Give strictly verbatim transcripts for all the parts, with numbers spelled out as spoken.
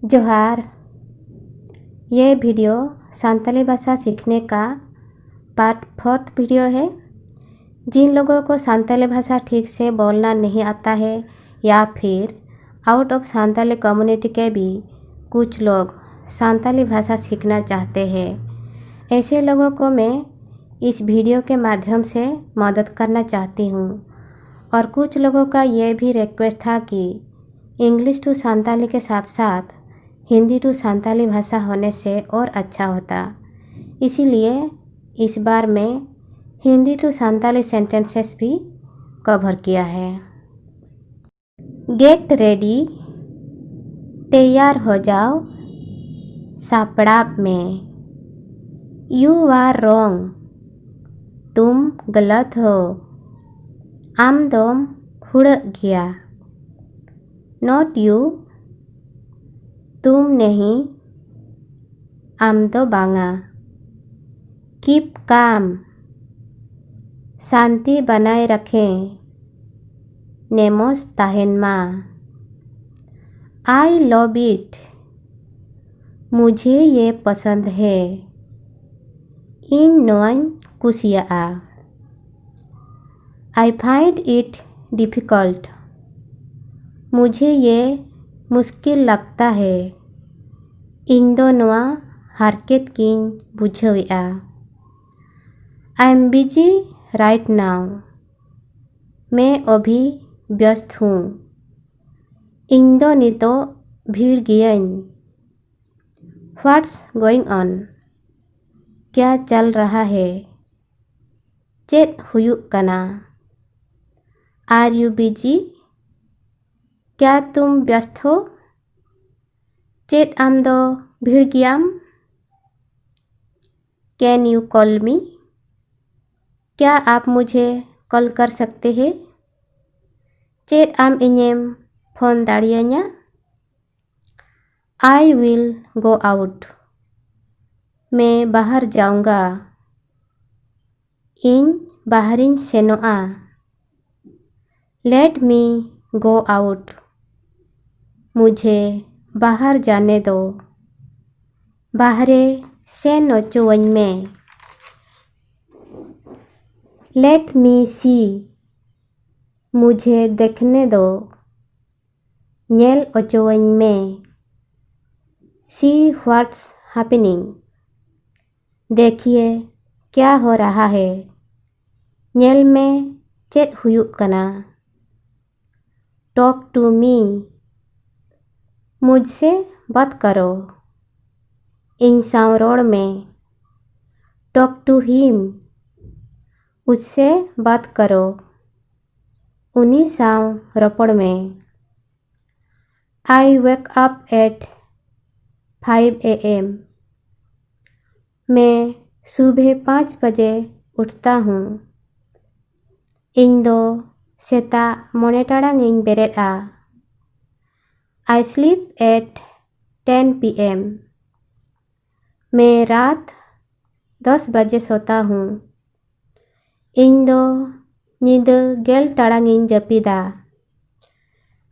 जोहार। ये वीडियो संताली भाषा सीखने का पार्ट फोर्थ वीडियो है। जिन लोगों को संताली भाषा ठीक से बोलना नहीं आता है या फिर आउट ऑफ संताली कम्युनिटी के भी कुछ लोग संताली भाषा सीखना चाहते हैं, ऐसे लोगों को मैं इस वीडियो के माध्यम से मदद करना चाहती हूँ। और कुछ लोगों का ये भी रिक्वेस्ट था कि इंग्लिश टू संताली के साथ साथ हिंदी टू संताली भाषा होने से और अच्छा होता, इसीलिए इस बार मैं हिंदी टू संताली सेंटेंसेस भी कवर किया है। गेट रेडी, तैयार हो जाओ, ᱥᱟᱯᱲᱟᱜ ᱢᱮ᱾ You are wrong, तुम गलत हो। ᱟᱢ ᱫᱚᱢ ᱦᱩᱲᱟᱹᱜ ᱜᱮᱭᱟ᱾ Not you, तुम नहीं, ᱟᱢ ᱫᱚ ᱵᱟᱝᱟ᱾ Keep calm, ᱥᱟᱱᱛᱤ ᱵᱟᱱᱟᱭ ᱨᱟᱠᱷᱮ, ᱱᱮᱢᱚᱥ ᱛᱟᱦᱮᱱ ᱢᱟ᱾ I love it, मुझे ये पसंद है, ᱤᱧ ᱱᱚᱣᱟᱧ ᱠᱩᱥᱤᱭᱟᱜᱼᱟ᱾ I find it difficult, मुझे ये मुश्किल लगता है, ᱤᱧ ᱫᱚ ᱱᱚᱣᱟ ᱦᱟᱨᱠᱮᱛ ᱜᱤᱧ ᱵᱩᱡᱷᱟᱹᱣᱮᱫᱼᱟ᱾ I am busy right now, मैं अभी व्यस्त हूँ, ᱤᱧ ᱫᱚ ᱱᱤᱛᱚᱜ ᱵᱷᱤᱲ ᱜᱤᱭᱟᱹᱧ᱾ What's going on, क्या चल रहा है, ᱪᱮᱫ ᱦᱩᱭᱩᱜ ᱠᱟᱱᱟ? Are you busy, क्या तुम व्यस्त हो, ᱪᱮᱫ ᱟᱢ ᱫᱚ ᱵᱷᱤᱲ ᱜᱮᱭᱟᱢ? Can you call me, क्या आप मुझे कॉल कर सकते हैं, ᱪᱮᱫ ᱟᱢ ᱤᱧᱮᱢ ᱯᱷᱳᱱ ᱫᱟᱲᱮᱭᱟᱹᱧᱟ? I will go out, मैं बाहर जाऊंगा, ᱤᱧ ᱵᱟᱦᱨᱤᱧ ᱥᱮᱱᱚᱜᱼᱟ᱾ Let me go out, मुझे ᱵᱟᱦᱟᱨ ᱡᱟᱱᱮ ᱫᱚ, ᱵᱟᱦᱨᱮ ᱥᱮᱱ ᱚᱪᱚᱣᱟᱹᱧ ᱢᱮ᱾ Let me see, ᱢᱩᱡᱷᱮ ᱫᱮᱠᱷᱱᱮ ᱫᱚ, ᱧᱮᱞ ᱚᱪᱚᱣᱟᱹᱧ ᱢᱮ᱾ See what's happening, देखिए क्या हो रहा है, ᱧᱮᱞ ᱢᱮ ᱪᱮᱫ ᱦᱩᱭᱩᱜ ᱠᱟᱱᱟ᱾ Talk to me, ᱢᱩᱡᱷᱥᱮ ᱵᱟᱛ ᱠᱟᱨᱳ, ᱤᱧ ᱥᱟᱶ ᱨᱚᱲ ᱢᱮ᱾ Talk to him, ᱩᱥᱥᱮ ᱵᱟᱛ ᱠᱟᱨᱳ, ᱩᱱᱤ ᱥᱟᱶ ᱨᱚᱯᱚᱲ ᱢᱮ᱾ I wake up at five a.m., मैं सुबह पाँच बजे उठता हूँ, ᱤᱧ ᱫᱚ ᱥᱮᱛᱟᱜ ᱢᱚᱬᱮ ᱴᱟᱲᱟᱝ ᱤᱧ ᱵᱮᱨᱮᱫᱼᱟ᱾ I sleep at ten p.m., मैं रात दस बजे सोता हूँ, ᱤᱧ ᱫᱚ ᱧᱤᱫᱟᱹ ᱜᱮᱞ ᱴᱟᱲᱟᱝ ᱤᱧ ᱡᱟᱹᱯᱤᱫᱟ᱾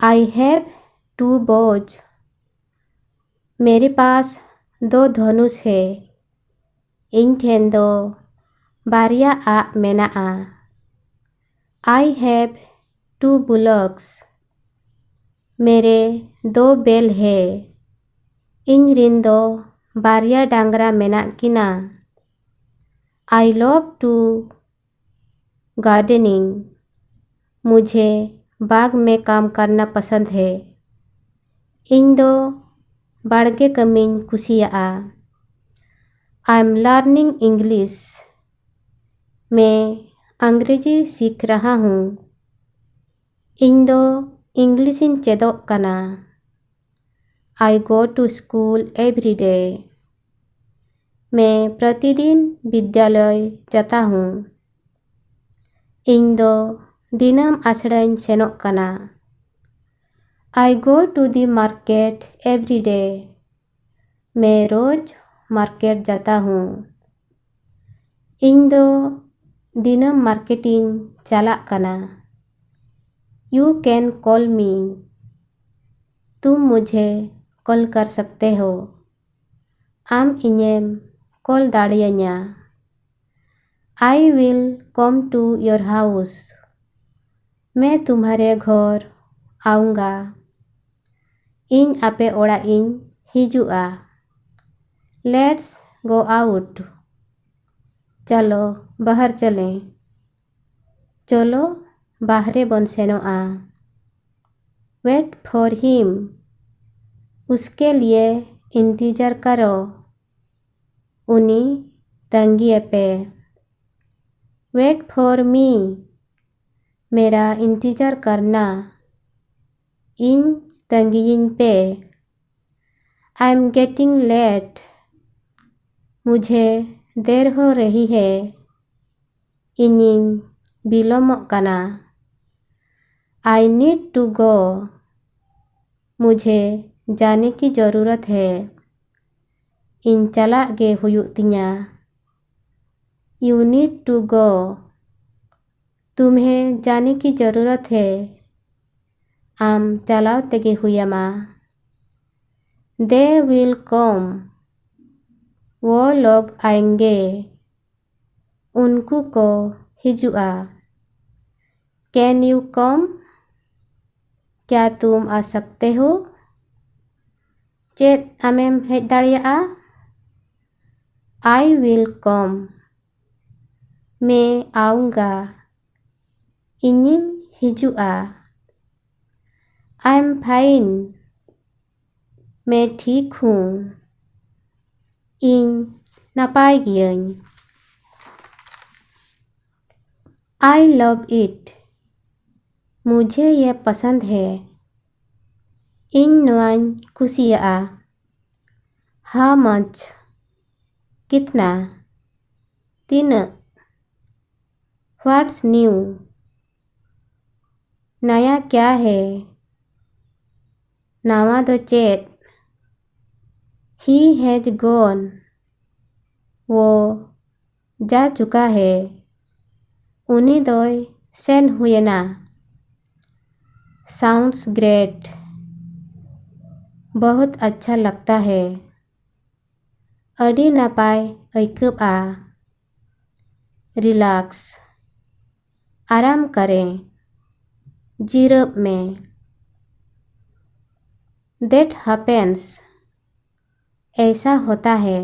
I have two bows, मेरे पास दो धनुष है, ᱤᱧ ᱴᱷᱮᱱ ᱫᱚ ᱵᱟᱨᱭᱟ ᱟᱜ ᱢᱮᱱᱟᱜᱼᱟ᱾ I have two bullocks, मेरे दो बैल है, ᱤᱧ ᱨᱤᱱ ᱫᱚ ᱵᱟᱨᱭᱟ ᱰᱟᱝᱨᱟ ᱢᱮᱱᱟᱜ ᱠᱤᱱᱟ᱾ I love to gardening, मुझे बाग में काम करना पसंद है, ᱤᱧ ᱫᱚ ᱵᱟᱲᱜᱮ ᱠᱟᱹᱢᱤᱧ ᱠᱩᱥᱤᱭᱟᱜᱼᱟ᱾ I am learning English, मैं अंग्रेजी सीख रहा हूँ, ᱤᱧ ᱫᱚ ᱤᱝᱞᱤᱥ ᱤᱧ ᱪᱮᱫᱚᱜ ᱠᱟᱱᱟ᱾ I go to school every day, मैं प्रतिदिन विद्यालय जाता हूँ, ᱤᱧ ᱫᱚ ᱫᱤᱱᱟᱹᱢ ᱟᱥᱲᱟᱧ ᱥᱮᱱᱚᱜ ᱠᱟᱱᱟ᱾ I go to the market every day, मैं रोज मार्केट जाता हूँ, ᱤᱧ ᱫᱚ ᱫᱤᱱᱟᱹᱢ ᱢᱟᱨᱠᱮᱴ ᱤᱧ ᱪᱟᱞᱟᱜ ᱠᱟᱱᱟ᱾ You can call me, तुम मुझे कॉल कर सकते हो। ᱟᱢ ᱤᱧᱮᱢ ᱠᱚᱞ ᱫᱟᱲᱮᱭᱟᱹᱧᱟ᱾ I will come to your house. मैं तुम्हारे घर आऊँगा. ᱤᱧ ᱟᱯᱮ ᱚᱲᱟᱜ ᱤᱧ ᱦᱤᱡᱩᱜᱼᱟ. Let's go out. चलो बाहर चलें. ᱪᱚᱞᱚ ᱵᱟᱦᱨᱮ ᱵᱚᱱ ᱥᱮᱱᱚᱜᱼᱟ. Wait for him. उसके लिए इंतज़ार करो. ᱩᱱᱤ ᱛᱟᱺᱜᱤᱭᱮᱯᱮ. Wait for me. मेरा इंतज़ार करना. ᱤᱧ ᱛᱟᱺᱜᱤᱭᱤᱧ ᱯᱮ. I am getting late. मुझे देर हो रही है. ᱤᱧᱤᱧ ᱵᱤᱞᱚᱢᱚᱜ ᱠᱟᱱᱟ. I need to go. मुझे जाने की ज़रूरत है. ᱤᱧ ᱪᱟᱞᱟᱜ ᱜᱮ ᱦᱩᱭᱩᱜ ᱛᱤᱧᱟ. You need to go. तुम्हें जाने की ज़रूरत है. ᱟᱢ ᱪᱟᱞᱟᱣ ᱛᱮᱜᱮ ᱦᱩᱭᱟᱢᱟ. They will come. वो लोग आएंगे. ᱩᱱᱠᱩ ᱠᱚ ᱦᱤᱡᱩᱜᱼᱟ. Can you come? क्या तुम आ सकते हो? ᱪᱮᱫ ᱟᱢᱮᱢ ᱦᱮᱡ ᱫᱟᱲᱮᱭᱟᱜᱼᱟ? I will come. मैं आऊँगा. ᱤᱧᱤᱧ ᱦᱤᱡᱩᱜᱼᱟ. I am fine. मैं ठीक हूँ. ᱤᱧ ᱱᱟᱯᱟᱭ ᱜᱤᱭᱟᱹᱧ. I love it. मुझे ये पसंद है. ᱤᱧ ᱱᱚᱣᱟᱧ ᱠᱩᱥᱤᱭᱟᱜᱼᱟ. How much? कितना? ᱛᱤᱱᱟᱹᱜ? What's new? नया क्या है? ᱱᱟᱣᱟ ᱫᱚ ᱪᱮᱫ? He has gone. वो जा चुका है. ᱩᱱᱤ ᱫᱚᱭ ᱥᱮᱱ ᱦᱩᱭᱮᱱᱟ. Sounds great. बहुत अच्छा लगता है. ᱟᱹᱰᱤ ᱱᱟᱯᱟᱭ ᱟᱹᱭᱠᱟᱹᱜᱼᱟ. Relax. ᱟᱨᱟᱢ ᱠᱟᱨᱮ. ᱡᱤᱨᱟᱹᱜ ᱢᱮ. That happens. ऐसा होता है.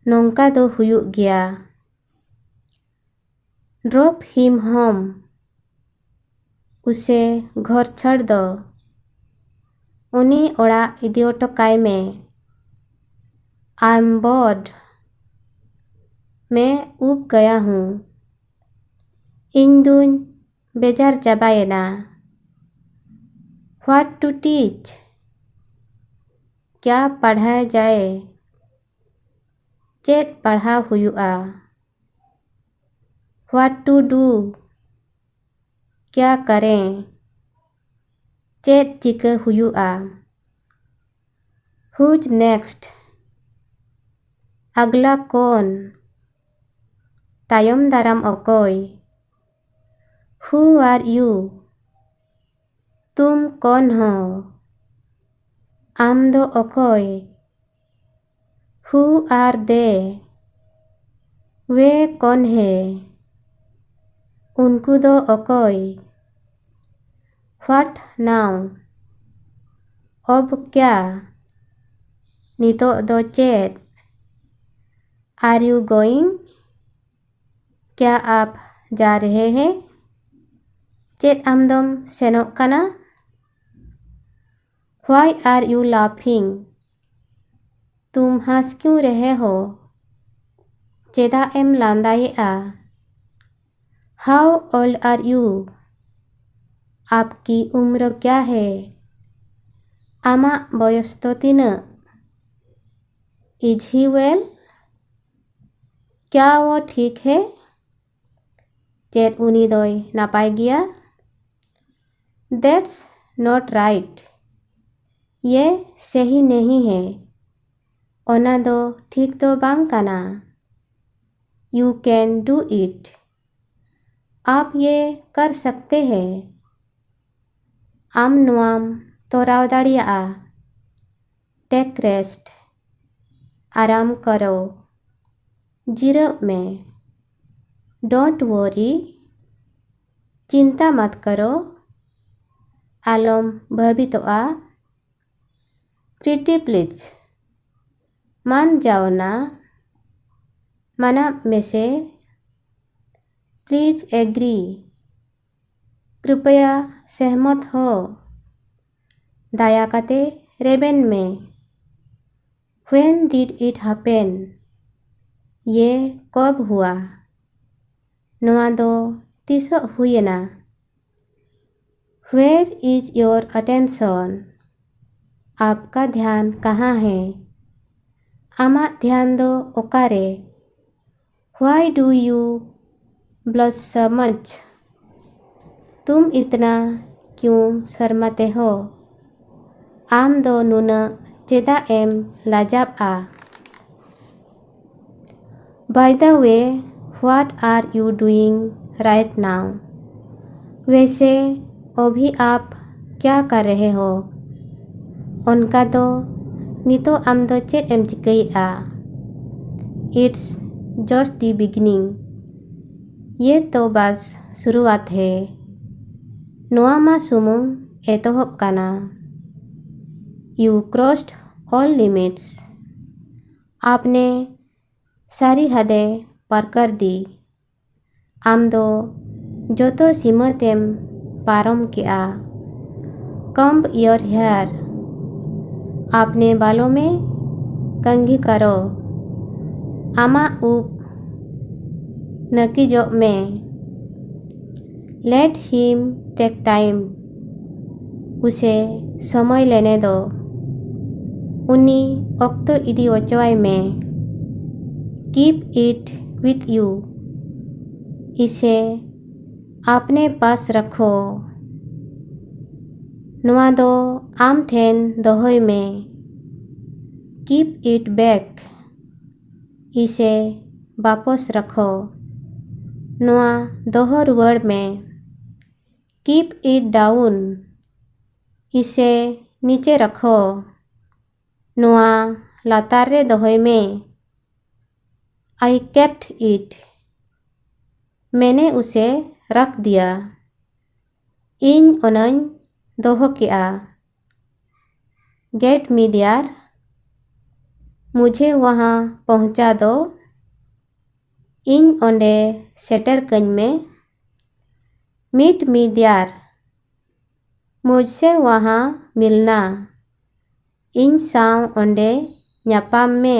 ᱱᱚᱝᱠᱟ ᱫᱚ ᱦᱩᱭᱩᱜ ᱜᱮᱭᱟ. Drop him home. उसे घर छोड़ दो. ᱩᱱᱤ ᱚᱲᱟᱜ ᱤᱫᱤ ᱦᱚᱴᱚ ᱠᱟᱭ ᱢᱮ. I'm bored. मैं ऊब गया हूँ. ᱤᱧ ᱫᱩᱧ ᱵᱮᱡᱟᱨ ᱪᱟᱵᱟᱭᱮᱱᱟ. What to teach? क्या पढ़ाया जाए? ᱪᱮᱫ ᱯᱟᱲᱦᱟᱣ ᱦᱩᱭᱩᱜᱼᱟ? What to do? क्या करें? ᱪᱮᱫ ᱪᱤᱠᱟᱹ ᱦᱩᱭᱩᱜᱼᱟ? Who's next? अगला कौन? ᱛᱟᱭᱚᱢ ᱫᱟᱨᱟᱢ ᱚᱠᱚᱭ? Who are you? तुम कौन हो? ᱟᱢ ᱫᱚ ᱚᱠᱚᱭ? Who are they? वे कौन है? ᱩᱱᱠᱩ ᱫᱚ ᱚᱠᱚᱭ? What now? अब क्या? ᱱᱤᱛᱚᱜ ᱫᱚ ᱪᱮᱫ? Are you going? क्या आप जा रहे हैं? ᱪᱮᱫ ᱟᱢ ᱫᱚᱢ ᱥᱮᱱᱚᱜ ᱠᱟᱱᱟ? Why are you laughing? तुम हंस क्यों रहे हो? ᱪᱮᱫᱟᱜ ᱮᱢ ᱞᱟᱸᱫᱟᱭᱮᱫᱼᱟ? How old are you? आपकी उम्र क्या है? ᱟᱢᱟᱜ ᱵᱚᱭᱚᱥ ᱫᱚ ᱛᱤᱱᱟᱹᱜ? Is he well? क्या वो ठीक है? ᱪᱮᱫ ᱩᱱᱤ ᱫᱚᱭ ᱱᱟᱯᱟᱭ ᱜᱮᱭᱟ? That's not right. ये सही नहीं है. ᱚᱱᱟ ᱫᱚ ᱴᱷᱤᱠ ᱫᱚ ᱵᱟᱝ ᱠᱟᱱᱟ. You can do it. आप ये कर सकते हैं. ᱟᱢ ᱱᱚᱣᱟᱢ ᱛᱚᱨᱟᱣ ᱫᱟᱲᱮᱭᱟᱜᱼᱟ᱾ Take rest. ᱟᱨᱟᱢ ᱠᱚᱨᱚ᱾ ᱡᱤᱨᱟᱹᱜ ᱢᱮ᱾ Don't worry. ᱪᱤᱱᱛᱟ ᱢᱟᱛ ᱠᱚᱨᱚ᱾ ᱟᱞᱚᱢ ᱵᱷᱟᱹᱵᱤᱛᱚᱜᱼᱟ᱾ Pretty please. ᱢᱟᱱ ᱡᱟᱣᱱᱟ᱾ ᱢᱟᱱᱟᱵ ᱢᱮᱥᱮ᱾ Please agree. ᱠᱨᱤᱯᱟᱭᱟ ᱥᱮᱦᱢᱚᱛ ᱦᱳ᱾ ᱫᱟᱭᱟ ᱠᱟᱛᱮ ᱨᱮᱵᱮᱱ ᱢᱮ᱾ When did it happen? ᱭᱮ ᱠᱚᱵ ᱦᱩᱣᱟ? ᱱᱚᱣᱟ ᱫᱚ ᱛᱤᱥᱚᱜ ᱦᱩᱭᱮᱱᱟ? Where is your attention? आपका ध्यान कहाँ है? ᱟᱢᱟᱜ ᱫᱷᱮᱭᱟᱱ ᱫᱚ ᱚᱠᱟᱨᱮ? Why do you blush so much? तुम इतना क्यों शर्माते हो? ᱟᱢ ᱫᱚ ᱱᱩᱱᱟᱹᱜ ᱪᱮᱫᱟᱜ ᱮᱢ ᱞᱟᱡᱟᱜᱼᱟ? By the way, what are you doing right now? वैसे अभी आप क्या कर रहे हो? ᱚᱱᱠᱟ ᱫᱚ ᱱᱤᱛᱚᱜ ᱟᱢ ᱫᱚ ᱪᱮᱫ ᱮᱢ ᱪᱤᱠᱟᱹᱭᱮᱫᱼᱟ? It's just the beginning. ये तो बस शुरुआत है. ᱱᱚᱣᱟ ᱢᱟ ᱥᱩᱢᱩᱝ ᱮᱛᱚᱦᱚᱵ ᱠᱟᱱᱟ. You crossed all limits. आपने ᱥᱟᱹᱨᱤ ᱦᱟᱫᱮ ᱯᱟᱨᱠᱟᱨ ᱫᱤ᱾ ᱟᱢ ᱫᱚ ᱡᱚᱛᱚ ᱥᱤᱢᱟᱹ ᱛᱮᱢ ᱯᱟᱨᱚᱢ ᱠᱮᱜᱼᱟ᱾ Comb your hair. आपने बालों में कंघी करो. ᱟᱢᱟᱜ ᱩᱵ ᱱᱟᱹᱠᱤᱡᱚᱜ ᱢᱮ. Let him take time. ᱩᱥᱮ ᱥᱚᱢᱚᱭ ᱞᱮᱱᱮ ᱫᱚ. ᱩᱱᱤ ᱚᱠᱛᱚ ᱤᱫᱤ ᱚᱪᱚᱣᱟᱭ ᱢᱮ. Keep it with you. ᱤᱥᱮ Apne ᱯᱟᱥ ᱨᱟᱠᱷᱳ. ᱱᱚᱣᱟ ᱫᱚ ᱟᱢ ᱴᱷᱮᱱ ᱫᱚᱦᱚᱭ ᱢᱮ. Keep it back. ᱤᱥᱮ ᱵᱟᱯᱚᱥ ᱨᱟᱠᱷᱳ. ᱱᱚᱣᱟ ᱫᱚᱦᱚ ᱨᱩᱣᱟᱹᱲ ᱢᱮ. Keep it down. इसे नीचे रखो. ᱱᱚᱣᱟ ᱞᱟᱛᱟᱨ ᱨᱮ ᱫᱚᱦᱚᱭ ᱢᱮ. I kept it. मैंने उसे रख दिया. ᱤᱧ ᱚᱱᱟᱧ ᱫᱚᱦᱚ ᱠᱮᱜᱼᱟ. Get me there. मुझे वहाँ पहुँचा दो. ᱤᱧ ᱚᱸᱰᱮ ᱥᱮᱴᱮᱨ ᱠᱟᱹᱧ ᱢᱮ. Meet me there. मुझसे वहाँ मिलना. ᱤᱧ ᱥᱟᱶ ᱚᱸᱰᱮ ᱧᱟᱯᱟᱢ ᱢᱮ.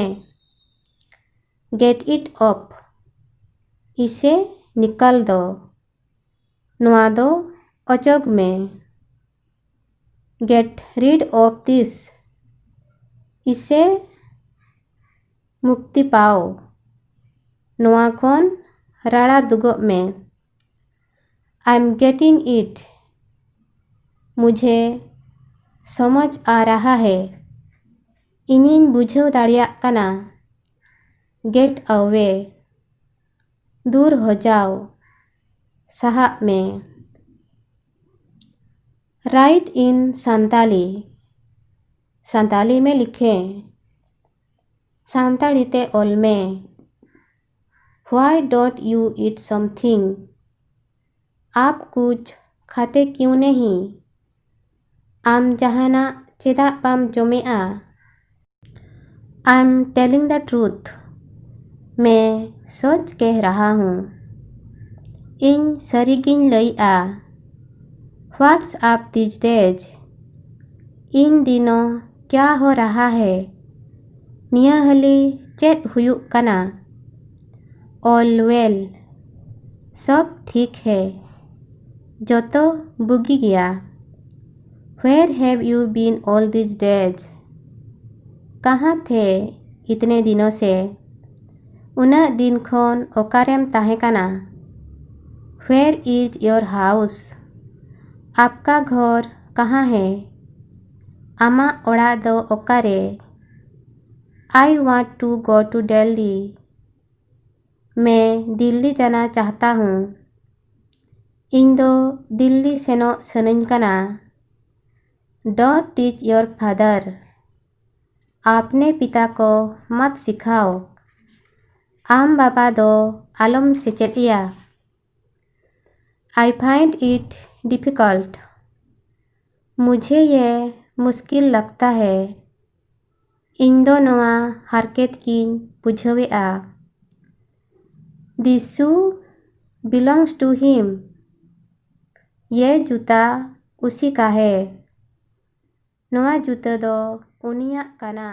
Get it up. इसे निकाल दो. ᱱᱚᱣᱟ ᱫᱚ ᱚᱪᱚᱜᱽ ᱢᱮ. Get rid of this. इसे मुक्ति पाओ. ᱱᱚᱣᱟ ᱠᱷᱚᱱ ᱨᱟᱲᱟ ᱫᱩᱜᱚᱜ ᱢᱮ. I'm getting it. मुझे समझ आ रहा है. ᱤᱧᱤᱧ ᱵᱩᱡᱷᱟᱹᱣ ᱫᱟᱲᱮᱭᱟᱜ ᱠᱟᱱᱟ. Get away. दूर हो जाओ. ᱥᱟᱦᱟᱜ ᱢᱮ. Write in Santali. संताली में लिखें. ᱥᱟᱱᱛᱟᱲᱤ ᱛᱮ ᱚᱞ ᱢᱮ. Why don't you eat something? आप कुछ खाते क्यों नहीं? ᱟᱢ ᱡᱟᱦᱟᱱᱟᱜ ᱪᱮᱫᱟᱜ ᱵᱟᱢ ᱡᱚᱢᱮᱜᱼᱟ? I'm telling the truth. मैं सच कह रहा हूँ. ᱤᱧ ᱥᱟᱹᱨᱤᱜᱤᱧ ᱞᱟᱹᱭᱮᱜᱼᱟ. What's up these days? इन दिनों क्या हो रहा है? ᱱᱤᱭᱟᱹ ᱦᱟᱹᱞᱤ ᱪᱮᱫ ᱦᱩᱭᱩᱜ ᱠᱟᱱᱟ? All well. सब ठीक है. ᱡᱚᱛᱚ ᱵᱩᱜᱤ ᱜᱮᱭᱟ. Where have you been all these days? कहाँ थे इतने दिनों से? ᱩᱱᱟᱹᱜ ᱫᱤᱱ ᱠᱷᱚᱱ ᱚᱠᱟᱨᱮᱢ ᱛᱟᱦᱮᱸ ᱠᱟᱱᱟ? Where is your house? आपका घर कहाँ है? ᱟᱢᱟᱜ ᱚᱲᱟᱜ ᱫᱚ ᱚᱠᱟᱨᱮ? I want to go to Delhi. मैं दिल्ली जाना चाहता हूँ. ᱤᱧ ᱫᱚ ᱫᱤᱞᱞᱤ ᱥᱮᱱᱚᱜ ᱥᱟᱱᱟᱧ ᱠᱟᱱᱟ. Don't teach your father. अपने पिता को मत सिखाओ। ᱟᱢ ᱵᱟᱵᱟ ᱫᱚ ᱟᱞᱚᱢ ᱥᱮᱪᱮᱫ ᱮᱭᱟ᱾ I find it difficult. मुझे यह मुश्किल लगता है. ᱤᱧ ᱫᱚ ᱱᱚᱣᱟ ᱦᱟᱨᱠᱮᱛ ᱜᱤᱧ ᱵᱩᱡᱷᱟᱹᱣᱮᱫᱼᱟ. This shoe belongs to him. ये जूता उसी का है. ᱱᱚᱣᱟ ᱡᱩᱛᱟᱹ ᱫᱚ ᱩᱱᱤᱭᱟᱜ ᱠᱟᱱᱟ.